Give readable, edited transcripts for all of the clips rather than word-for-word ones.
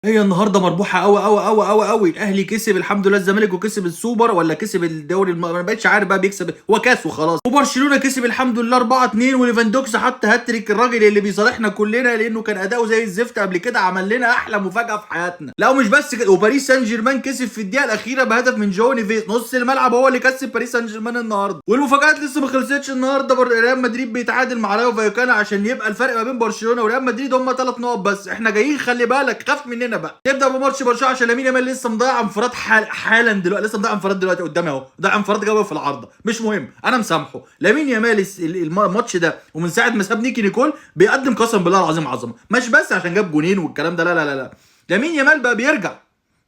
هي النهارده مربوحه قوي قوي قوي قوي قوي. الاهلي كسب الحمد لله الزمالك، وكسب السوبر ولا كسب الدوري ما بقتش عارف بقى بيكسب هو كاس وخلاص. وبرشلونة كسب الحمد لله 4-2، وليفاندوكس حط هاتريك، الراجل اللي بيصالحنا كلنا لانه كان اداؤه زي الزفت قبل كده، عمل لنا احلى مفاجاة في حياتنا. لا ومش بس كده، وباريس سان جيرمان كسب في الدقيقة الاخيرة بهدف من جو نيفيز، نص الملعب هو اللي كسب باريس سان جيرمان النهارده. والمفاجات لسه ما خلصتش النهارده، ريال مدريد بيتعادل مع رايو فايكانو عشان يبقى الفرق ما بين برشلونة وريال مدريد هم 3 نقط بس. احنا جايين خلي بالك، خاف مننا بقى. نبدا بماتش برشلونة عشان لامين يامال لسه مضيع انفراد حالا دلوقتي، لسه مضيع انفراد دلوقتي قدامي اهو، ضيع انفراد جابه في العارضة، مش مهم انا مسامحة. لامين يامال الماتش ده ومن ساعة ما ساب نيكي نيكول بيقدم قسم بالله العظيم عظمه، مش بس عشان جاب جونين والكلام ده، لا لا لا لا، لامين يامال بقى بيرجع،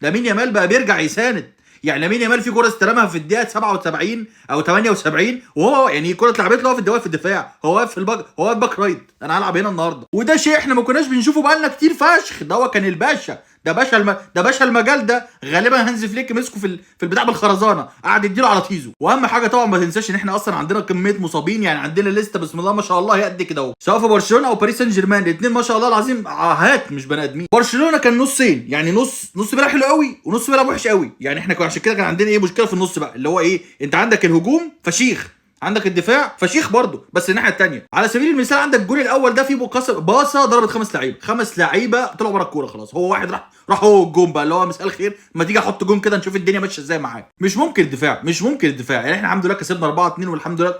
لامين يامال بقى بيرجع يساند. يعني لامين يامال في كورة استلمها في الدقيقة 77 او 78، وهو يعني الكورة اتلعبت له في الدفاع، هو واقف في ال back، هو واقف back right، انا هلعب هنا النهارده. وده شيء احنا ما كناش بنشوفه بقالنا كتير فشخ. ده هو كان الباشا، ده باشا ده باشا المجال ده. غالبا هانز فليك مسكه في البتاع بالخرزانه، قعد يديله على تيزو. واهم حاجة طبعا ما تنساش ان احنا اصلا عندنا كمية مصابين، يعني عندنا لستة بسم الله ما شاء الله هي قد كده اهو، سواء في برشلونة او باريس سان جيرمان، الاثنين ما شاء الله العظيم عاهات مش بني ادمين. برشلونة كان نصين، يعني نص نص بيلعب حلو قوي ونص بيلعب وحش قوي. يعني احنا عشان كده كان عندنا ايه مشكلة في النص بقى، اللي هو ايه، انت عندك الهجوم فشيخ، عندك الدفاع فشيخ برضه، بس الناحية الثانية على سبيل المثال عندك الجول الاول ده فيه باصة ضربت 5 لعيبة، 5 لعيبة طلعوا بره الكورة خلاص، هو واحد راح هو الجون بقى اللي هو مساء الخير، ما تيجي احط جون كده نشوف الدنيا ماشية ازاي معاه. مش ممكن الدفاع، مش ممكن الدفاع. يعني احنا الحمد لله كسبنا 4-2 والحمد لله،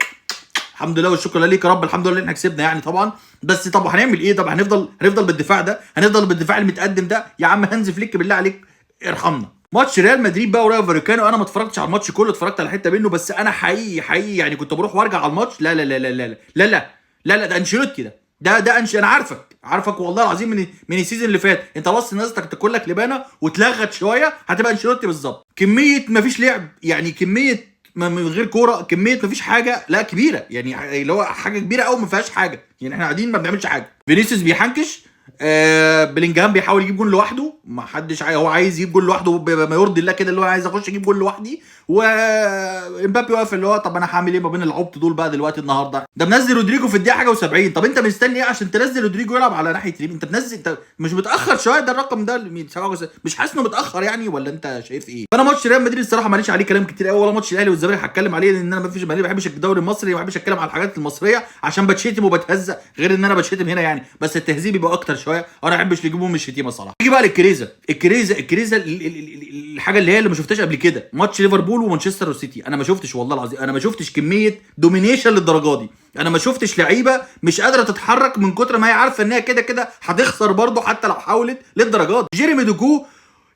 الحمد لله والشكر لله ليك يا رب، الحمد لله احنا كسبنا يعني طبعا. بس طب هنعمل ايه؟ طب هنفضل بالدفاع ده، هنفضل بالدفاع المتقدم ده؟ يا عم هانز فليك بالله عليك ارحمنا. ماتش ريال مدريد بقى ورايو فاليكانو، انا ما اتفرجتش على الماتش كله، اتفرجت على حتة منه بس. انا حقيقي حقيقي يعني كنت بروح وارجع على الماتش. لا لا لا لا لا لا لا لا لا، ده انشيلوتي، ده انا عارفك عارفك والله العظيم من ال season اللي فات. انت بص الناس تاكل لك لبانه وتلغت شوية هتبقى انشيلوتي بالظبط. كمية ما فيش لعب، يعني كمية من غير كورة، كمية ما فيش حاجة، لا كبيرة يعني اللي هو حاجة كبيرة قوي ما فيهاش حاجة، يعني احنا قاعدين ما بنعملش حاجة. فينيسيوس بيحنكش، بلينجهام بيحاول يجيب جون لوحده، ما حدش هو عايز يجيب جون لوحده بما يرضي الله كده، اللي هو عايز اخش اجيب جون لوحدي. وامبابي واقف اللي هو طب انا هعمل ايه ما بين العبط دول بقى دلوقتي النهارده. ده منزل رودريجو في الدقيقة حاجة و70، طب انت مستني ايه عشان تنزل رودريجو يلعب على ناحية اليمين؟ انت بتنزل، انت مش متاخر شوية؟ ده الرقم ده مش حاسس انه متاخر يعني، ولا انت شايف ايه؟ فانا ماتش ريال مدريد الصراحة ماليش عليه كلام كتير قوي، ولا ماتش الاهلي والزمالك هتكلم عليه، لان انا ما فيش، ما بحبش الدوري المصري، ما بحبش اتكلم على الحاجات المصرية عشان بتشتم وبتهزق، غير ان انا بتشتم هنا يعني، بس التهذيب بيبقى اكتر شوية، انا ما بحبش اللي يجيبهم من الشتيمة صراحة. نيجي بقى للكريزه، الكريزه الكريزه الحاجة اللي هي اللي ما شفتهاش قبل كده، ماتش ليفربول ومانشستر سيتي. انا ما شفتش والله العظيم، انا ما شفتش كمية domination للدرجة دي، انا ما شفتش لعيبة مش قادرة تتحرك من كتر ما هي عارفه ان هي كده كده هتخسر برضه حتى لو حاولت للدرجة دي. جيريمي دوكو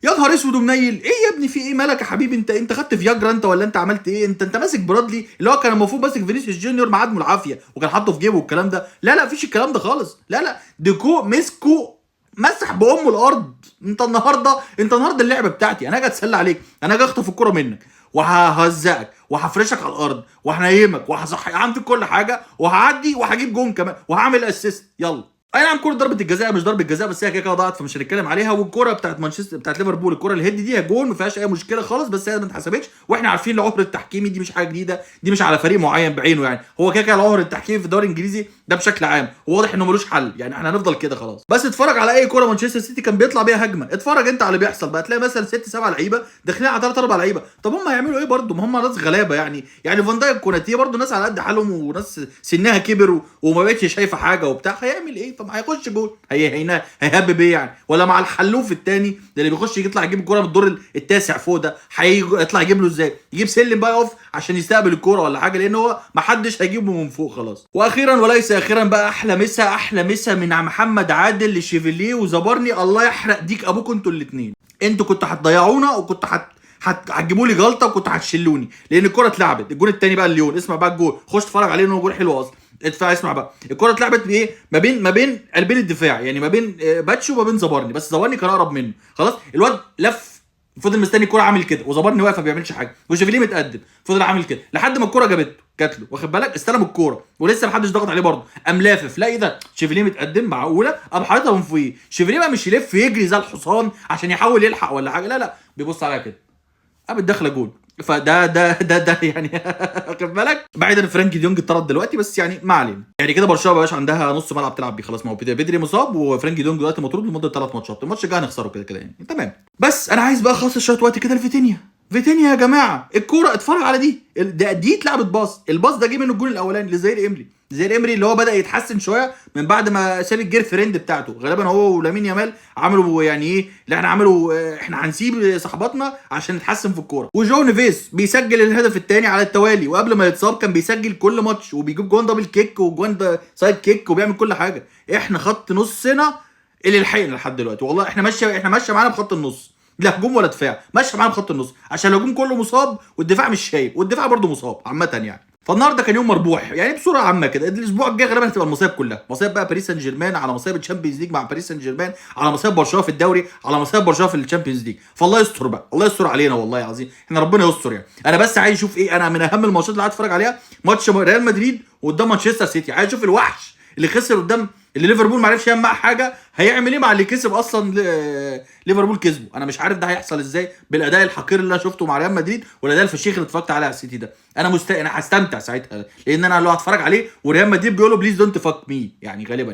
يا نهار اسود ومنيل، ايه يا ابني في ايه مالك يا حبيبي؟ انت خدت فياجرا انت ولا انت عملت ايه؟ انت ماسك برادلي اللي هو كان المفروض ماسك فينيسيوس جونيور مع عدمه العافية وكان حاطه في جيبه والكلام ده. لا لا مفيش الكلام ده خالص، لا لا دوكو مسكه مسح بامه الارض. انت النهارده اللعبة بتاعتي، انا اجي اتسلى عليك، انا اجي اخطف الكره منك وههزقك وهفرشك على الارض وهنيمك وهصحي، هعمل فيك كل حاجة وهعدي وهجيب جون كمان وهعمل assist. يلا اي نعم كورة ضربه الجزاء مش ضربه جزاء، بس هي كده كده ضاعت فمش هنتكلم عليها. والكوره بتاعت مانشستر بتاعت ليفربول الكورة ال head دي جون ما فيهاش اي مشكلة خالص، بس هي ما اتحسبتش، واحنا عارفين العهر التحكيمي دي مش حاجة جديدة، دي مش على فريق معين بعينه، يعني هو كده كده العهر التحكيمي في الدوري الانجليزي ده بشكل عام وواضح انه ملوش حل، يعني احنا هنفضل كده خلاص. بس اتفرج على اي كورة مانشستر سيتي كان بيطلع بيها هجمة، اتفرج انت على اللي بيحصل بقى، تلاقي مثلا 6 7 لعيبة داخلين على 3 4 لعيبة، طب هم هيعملوا ايه برضه؟ ما هم ناس غلابة يعني، يعني فان دايك كوناتيه برضه ناس على قد حالهم وناس سنها كبر وما بقتش شايفه حاجة وبتاع، هيعمل ايه؟ طب هيخش جول، هي هيهبب ايه يعني؟ ولا مع الحلوف الثاني ده اللي بيخش يطلع يجيب الكورة من الدور التاسع فوق ده، هيطلع يجيب له ازاي؟ يجيب سلم بقى يقف عشان يستقبل الكورة ولا حاجة، لان هو ما حدش هيجيبه من فوق خلاص. واخيرا وليس اخيرا بقى احلى مسا، احلى مسا من محمد عادل لشيفيليه وزبرني، الله يحرق ديك ابوكم انتوا الاثنين، انتوا كنتوا هتضيعونا وكنتوا هتجيبوا لي جلطة وكنتوا هتشلوني، لان الكره اتلعبت. الجون الثاني بقى الليون، اسمع بقى الجون، خش اتفرج عليه انه جون حلو اصلا. ادفع اسمع بقى، الكره اتلعبت بايه؟ ما بين قلبين الدفاع، يعني ما بين باتشو وما بين زبرني، بس زبرني كان اقرب منه خلاص. الواد لف فضل مستني الكره عامل كده، وزبرني واقف ما بيعملش حاجة، وشيفيليه متقدم فضل عامل كده لحد ما الكره جابته جات له، واخد بالك؟ استلم الكورة ولسه محدش ضغط عليه برضه، قام لافف، لا ايه ده شيفيليه متقدم، معقولة؟ قام حاططها من فوقيه. شيفيليه بقى مش يلف يجري زي الحصان عشان يحاول يلحق ولا حاجة، لا لا بيبص عليها كده، قامت داخله جون. فده ده ده ده يعني واخد بالك. بعيدا فرانكي ديونج اتطرد دلوقتي، بس يعني ما علينا. يعني كده برشلونة ما بقاش عندها نص ملعب تلعب بيه خلاص، ما هو بدري مصاب وفرانكي ديونج دلوقتي مطرود لمدة 3 ماتشات، الماتش الجاي هنخسره كده كده يعني. تمام. بس انا عايز بقى اخصص شوية وقت كده لفيتينيا. فيتينيا يا جماعه، الكورة اتفرج على دي، ده دي اتلعبت باص، الباص ده جه منه الجون الاولاني لزاير امري. زاير امري اللي هو بدا يتحسن شوية من بعد ما ساب ال girlfriend بتاعته، غالبا هو ولامين يامال عملوا يعني ايه اللي احنا عملوا، احنا هنسيب صاحباتنا عشان نتحسن في الكوره. وجو نيفيس بيسجل الهدف الثاني على التوالي، وقبل ما يتصاب كان بيسجل كل ماتش وبيجيب جوان double kick وجوان side kick وبيعمل كل حاجه. احنا خط نصنا اللي لحقنا لحد دلوقتي، والله احنا ماشيه معانا بخط النص، لا هجوم ولا دفاع، ماشية معانا بخط النص عشان الهجوم كله مصاب والدفاع مش شايف، والدفاع برده مصاب عامة يعني. فالنهارده كان يوم مربوح يعني بصورة عامة كده. الاسبوع الجاي غالبا هتبقى المصايب كلها، مصايب بقى باريس سان جيرمان، على مصايب ال Champions League مع باريس سان جيرمان، على مصايب برشلونة في الدوري، على مصايب برشلونة في ال Champions League. فالله يستر بقى، الله يستر علينا والله العظيم، احنا ربنا يستر يعني. انا بس عايز اشوف ايه، انا من اهم الماتشات اللي عايز اتفرج عليها ماتش ريال مدريد قدام مانشستر سيتي. عايز اشوف الوحش اللي خسر قدام اللي ليفربول ما عرفش يعمل معاه حاجة هيعمل ايه مع اللي كسب اصلا ليفربول كسبه. انا مش عارف ده هيحصل ازاي بالاداء الحقير اللي انا شفته مع ريال مدريد والاداء الفشيخ اللي اتفرجت عليه على السيتي ده. انا هستمتع ساعتها لان انا لو هتفرج عليه وريال مدريد بيقولوا please don't fuck me يعني غالبا.